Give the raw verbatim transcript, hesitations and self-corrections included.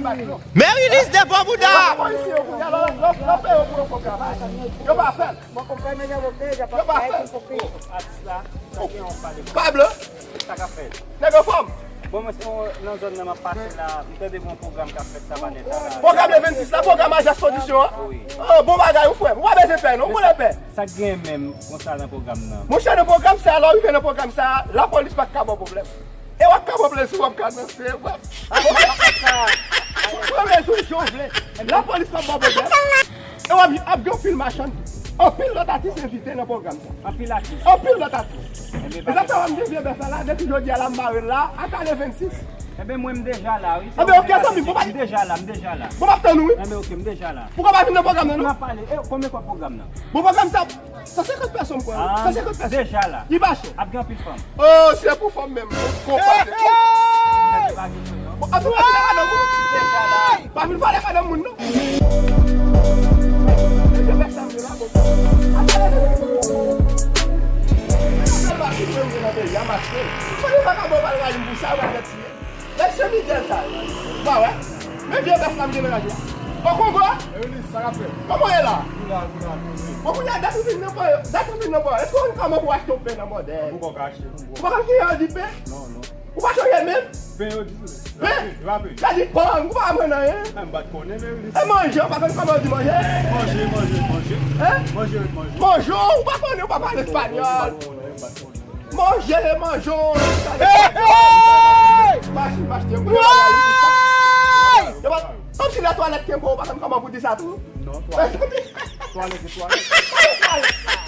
Merilis devan bouda! Yo pa fè yo pou yo fè travay. Yo pa fè l. Yo pa fè l. Pablo. Sa k ap fèt? Nèg anfòm. Bon, mwen se nan zòn nan m ap pase la, m tande gon pwogram k ap fèt Savanèt la. Pwogram le vennsis la, pwogram Ajans Pwodiksyon an? Wi. Oh, bon bagay, wi, frè m. Ou pa bezwen pè, non, ou konnen pè. Sa k gen menm konsa nan pwogram nan? Monchè, nan pwogram sa, lè w rive nan pwogram sa, lapolis pa t ka ba w pwoblèm. E w ap ka pwoblèm si w ap ka danse, w ap pwoblèm sou jan w vle. Lapolis p ap ba w pwoblèm. E w ap, ap gen anpil machann, anpil lòt atis envite nan pwogram sa. Anpil atis. Anpil lòt atis. E sa fè w ap gen vye bèf la, depi jodi a la m mare l la, ata le vennsis. Enben, mwen, m deja la, wi. Enben, oke, zanmi m, bon, m deja la, m deja la. Bon, m ap tann ou, wi. Enben, oke, m deja la. Poukò w pa vin nan pwogram nan, non? N ap pale. E, konbyen fwa pwogram nan? Bon, pwogram sa, san senkant pèsòn, m kwè, wi. San senkant pèsòn. Deja la. Li pa chè. Ap gen anpil fanm. Oh, se pou fanm menm. Bon, pa te. Bon, ap vin fè ladan moun. Deja la. Pa vin vale madanm moun, non. Mwen se vagabon, pa rayi m pou sa, ou pa fè tiye. Lè se Miguel sa. Ba wè. Men vye bèf la m gen nan raj la. Bon, Kongo. Eunice, sa k ap fèt? Kòman w ye la? Nou la, nou la, nou la. Bon, kounye a, dat ou vin nan pò, dat ou vin nan pò. Èske w konn kòman pou w achte yon pen nan bòdè? Ou poko achte, non. Ou pa konn kijan yo di pen? Non, non. Ou pa chonje menm? Pen yo di tou. Pen? Yo pa pen. Sa di pan, ou pa aprann anyen. Mwen m pa t konnen, men wi. E manje, ou pa konn kòman yo di manje? Manje, manje, manje. Hein? Manje, manje. Manje, ou pa konnen, ou pa pale espanyòl. Manje, manje. Hey, hey! Machin, machin, yo pa, kòmsi nan twalèt kenbe, ou pa konn kòman pou di sa tou? Non, twalèt. Twalèt, se twalèt. Twalèt, twalèt.